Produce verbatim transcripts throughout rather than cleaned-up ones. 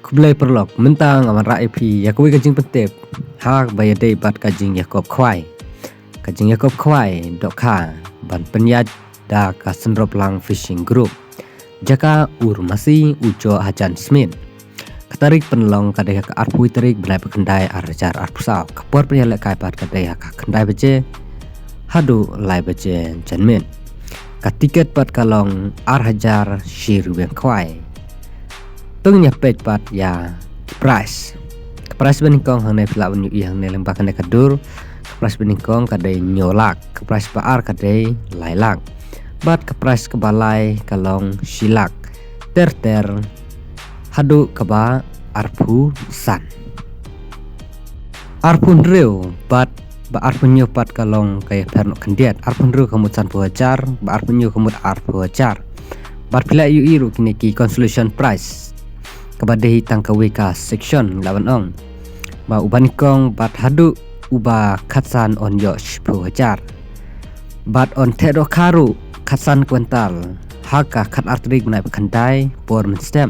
Khublei paralok, mynta nga wanrah ïa phi ïa kawei ka jingpyntip ha kaba ïadei bad ka jingïakob khwai. Ka jingïakob khwai dohkha ban pynïaid da ka Synroplang Fishing Group. Jaka Urmasi, u joh hajan Smit. Ka tarik pynlong ka dei ha ka arphew tarik bnai ba khyndai ar hajar arphew saw. Ka por pynïalehkai pat ka dei ha ka khyndai baje haduh lai baje janmiet. Ka tiket pat ka long ar hajar shi ryngwiang khwai. To ngin ïa peit pat ïa ki prize. Ka prize ba nyngkong hangne phi lah ban ïohi hangne lyngba kane ka dur. Ka prize ba nyngkong ka dei hynñiew lak. Ka prize ba ar ka dei lai lak. Bad ka prize kaba lai ka long shi lak ter ter haduh kaba arphew san. Arphew hynriew bad ba arphew hynñiew pat ka long ka ïapher noh khyndiat. Arphew hynriew ka mut sanphew hajar, ba arphew hynñiew ka mut arphew hajar. Bad phi lah ïohi ruh kine ki consolation prize, kaba dei hi tang kawei ka section, lah ban ong. Ba uba nyngkong bad haduh uba khatsan yn ïoh shiphew hajar. Bad yn theh dohkha ruh khatsan kwintal ha ka khatar tarik bnai ba khyndai por mynstep.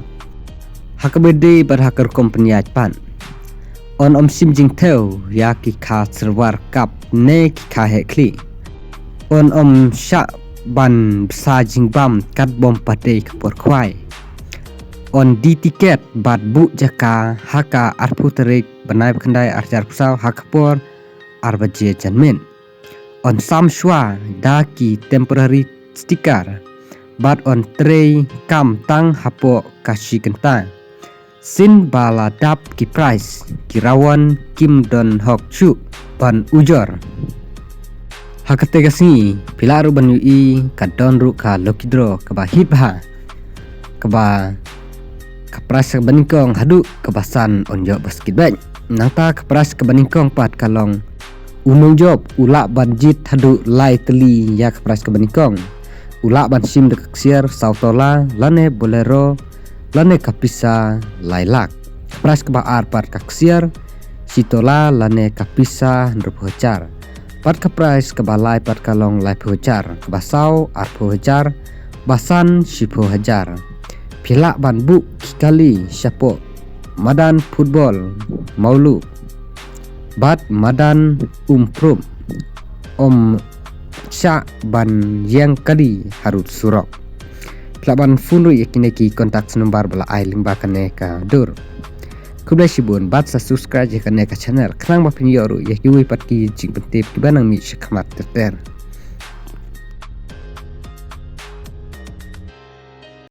Ha kaba dei bad ha ka rukom pynïaid pat, yn ym shim jingthew ïa ki kha syrwar kap ne ki kha heh khlieh. Yn ym shah ban bsa jingbam katba ym pat dei ka por khwai. Yn die tiket bad buh jaka ha ka arphew tarik bnai ba khyndai ar hajar arphew saw ha ka por ar baje janmiet. Yn sam shuwa da ki temporary sticker bad yn trei kam tang hapoh ka shi kynta. Sien ba la dap ki prize, ki rawon kim don hok shuh ban ujor. Ha kata ka sngi phi lah ruh ban ïohi ka don ruh ka lucky draw kaba hit bha, kaba ka prize kaba nyngkong haduh kaba san yn ïoh basket bag. Nangta ka prize kaba nyngkong pat ka long u nongjop u lah ban jied haduh lai tylli ïa ka prize kaba nyngkong. U lah ban shim da ka ksiar saw tola lane Bolero lane ka pisa lai lak. Ka prize kaba ar pat ka ksiar shi tola lane ka pisa hynriewphew hajar. Bad ka prize kaba lai pat ka long laiphew hajar, kaba saw arphew hajar, ba san shiphew hajar. Phi lah ban buh ki kali shapoh madan football Mawluh bad madan Umphrup. Ym shah ban ïeng kali harud surok. Phi lah ban phone ruh ïa kine ki contact number ba la ai lyngba kane ka dur. Khublei shibun bad sa subscribe ïa kane ka channel khnang ba phin ïoh ruh ïa kiwei pat ki jingpyntip kiba nang mih shakhmat ter ter.